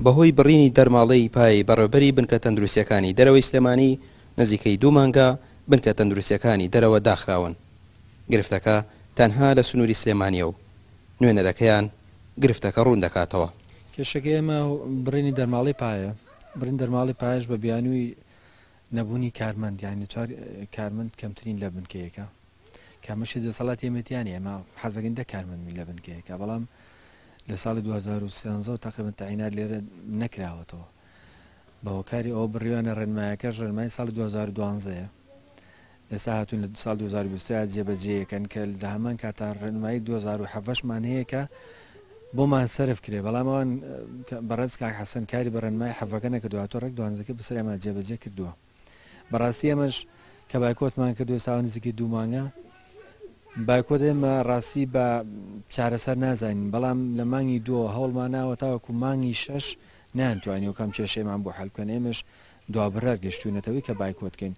بەهۆی بڕینی دەرماڵەی پایەی بەڕێوبەری بنکە تەندروستییەکانی دەرەوەی سلێمانی، نزیکەی دوو مانگە بنکە تەندروستییەکانی دەرەوە داخراون. گرفتەکە تەنها لە سنووری سلێمانییە و نوێنەرەکەیان گرفتەکە ڕوون دەکاتەوە. کێشەکەی ئێمە بڕینی دەرماڵەی پایە، بڕین دەرماڵەی پایەش بە بیانووی نەبوونی کارمەند، یانی چوار کارمەند کەمترین لە بنکەیەکە، کە ئەمەشی دەسەڵاتی ئێمە تیا نییە، ئێمە حەزەکەین دە کارمەند بین لە بنکەیەکە، بەڵام لە ساڵی 2013 ەوە تەقریبەن تەعینات لێرە نەکراوەتەوە، بە هۆکاری ئەوە بڕیوانە ڕێنمایەکەش ڕێنمایی ساڵی 2012 یە، ئێستا هاتوون لە ساڵ 2023 جێبەجێیەکەن کە لە هەمان کاتا ڕێنمایی 2017 مان هەیە کە بۆمان سەرف کرێ، بەڵام ئەوان بەڕێز کاک حەسەن کاری بە ڕێنمایی حەڤەکە نەکردووە، هاتووە ڕێک دوانزەکەی بەسەر ئێمە جێبەجێ کردووە. بەڕاستی ئێمەش کە بایکۆتمان کردو ئێستا نزیکەی دوو مانگە بایکۆت ئێمە ڕاستی بە چارەسەر نازانین، بەڵام لە مانگی دووەوە هەوڵمان ناوە تاوەکو مانگی شەش نەیانتوانیوە کەم کێشەیمان بۆ حەل بکەن، ئێمەش دوابڕیار گەشتوینەتەوەی کە بایکۆت کەین.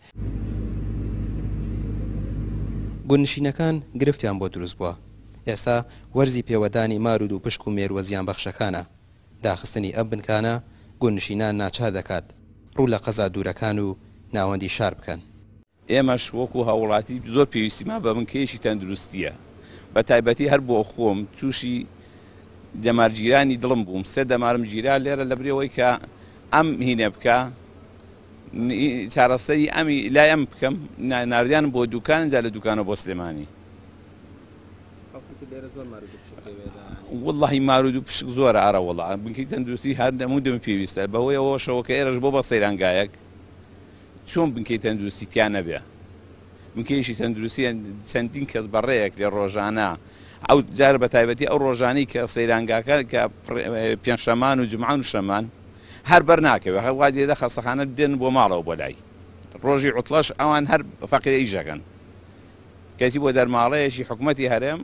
گوندنشینەکان گرفتیان بۆ دروست بووە، ئێستا وەرزی پێوەدانی مار و دووپشک و مێرووە زیانبەخشەکانە، داخستنی ئەم بنکانە گوندنشینان ناچار دەکات ڕوو لە قەزا دوورەکان و ناوەندی شار بکەن. ئێمەش وەکو هاووڵاتی زۆر پێویستیمان بە بنکەیەکی تەندروستییە، بە تایبەتی هەر بۆ خۆم تووشی دەمارگیرانی دڵم بووم، سێ دەمارم گیرا لێرە لەبری ئەوەی کە ئەم هینە بکا چارەسەری ئەمی لای ئەم بکەم ناردیانم بۆ دوکان جا لە دوکانەوە بۆ سلێمانی. وەڵاهی مارود و پشک زۆرە ئارە وەڵا بنکەی تەندروستی هەر هەموو دەمی پێویستە بەهۆی ئەوەشەوە کە ئێرەش بۆ بە سەیرانگایەک چۆن بنکەی تەندروستی تیا نەبێ بنکەیەکی تەندروستی چەندین کەس بەڕێیەک لێ ڕۆژانە ئەو جار بە تایبەتی ئەو ڕۆژانەی کە سەیرانگاکە کە پێنجشەمان و جمعان و شەمان هەر بەر ناکەوێ هەر وا لێدە خەستەخانە دێن بۆ ماڵەوە بۆ لای ڕۆژی عوتڵەش ئەوان هەر فەقیرە ئیشەکەن کەچی بۆ دەرماڵەیەکی حکومەتی هەرێم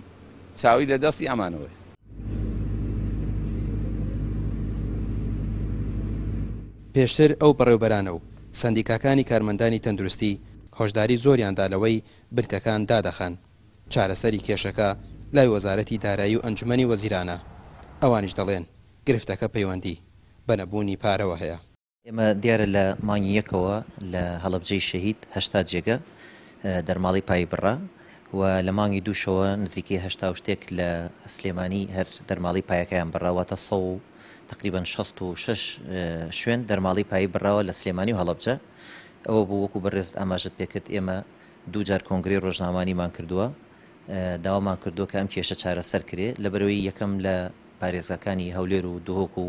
چاوی لە دەستی ئەمانەوەیە. پێشتر ئەو بەڕێوبەرانە و سەندیکاکانی کارمەندانی تەندروستی هۆشداری زۆریان دا لەوەی بنکەکان دادەخەن، چارەسەری کێشەکە لای وەزارەتی دارایی و ئەنجومەنی وەزیرانە، ئەوانیش دەڵێن گرفتەکە پەیوەندی بە نەبوونی پارەوە هەیە. ئێمە دیارە لە مانگی یەکەوە لە هەڵەبجەی شەهید 80 جێگە دەرماڵەی پایی بڕا و لە مانگی دووشەوە نزیکەی 80 و شتێک لە سلێمانی هەر دەرماڵەی پایەکەیان بڕا، واتە سەد و تەقریبەن 66 شوێن دەرماڵەی پایی بڕاوە لە سلێمانی و هەڵەبجە. ئەوە بوو وەکو بەڕێزت ئاماژەت پێکرد ئێمە دوو جار کۆنگرەی ڕۆژنامەوانیمان کردووە، داوامان کردووە کە ئەم کێشە چارەسەر کرێ، لەبەرئەوەی یەکەم لە پارێزگاکانی هەولێر و دهۆک و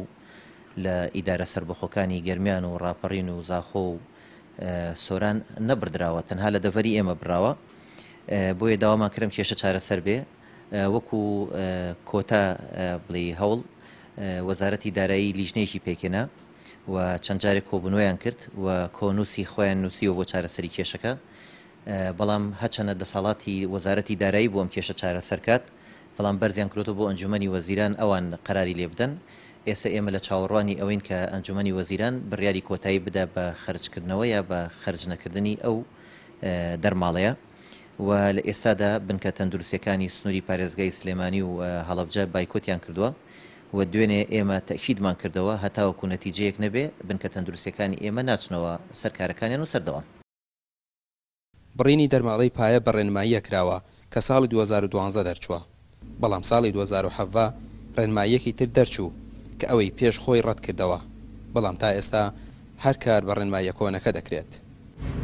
لە ئیدارە سەربەخۆکانی گەرمیان و ڕاپەڕین و زاخۆ و سۆران نەبڕدراوە، تەنها لە دەڤەری ئێمە بڕاوە، بۆیە داوامان کرد ئەم کێشە چارەسەر بێ. وەکو کۆتا بڵێی هەوڵ، وەزارەتی دارایی لیژنەیەکی پێکهێنا و چەند جارێک کۆبوونەوەیان کرد و کۆنووسی خۆیان نووسیوە بۆ چارەسەری کێشەکە، بەڵام هەچەنە دەسەڵاتی وەزارەتی دارایی بوو ئەم کێشە چارەسەر کات، بەڵام بەرزیان کرۆتەوە بۆ ئەنجومەنی وەزیران ئەوان قەراری لێ بدەن، ئێسە ئێمە لە چاوەڕوانی ئەوەین کە ئەنجومەنی وەزیران بڕیاری کۆتایی بدا بە خەرج کردنەوە یا بە خەرج نەکردنی ئەو دەرماڵەیە و لە ئێستادا بنکە تەندروستیەکانی سنوری پارێزگای سلێمانی و هەڵەبجە بایکۆتیان کردووە و دوێنێ ئێمە تەئکیدمان کردەوە هەتاوەکو نەتیجەیەک نەبێ بنکە تەندروستیەکانی ئێمە ناچنەوە سەر کارەکانیان و سەردەوام. بڕینی دەرماڵەی پایە بە ڕێنماییە کراوە کە ساڵی 2012 دەرچووە، بەڵام ساڵی 2017 ڕێنماییەکی تر دەرچوو کە ئەوەی پێش خۆی ڕەتکردەوە، بەڵام تا ئێستا هەر کار بە ڕێنماییە کۆنەکە دەکرێت.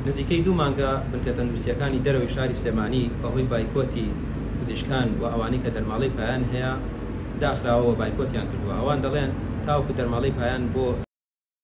نزیکەی دوو مانگە بنکە تەندروستییەکانی دەرەوەی شاری سلێمانی بەهۆی بایکۆتی پزیشکان و ئەوانەی کە دەرماڵەی پایان هەیە داخراوە و بایکۆتیان کردووە، ئەوان دەڵێن تاوەکو دەرماڵەی پایان بۆ.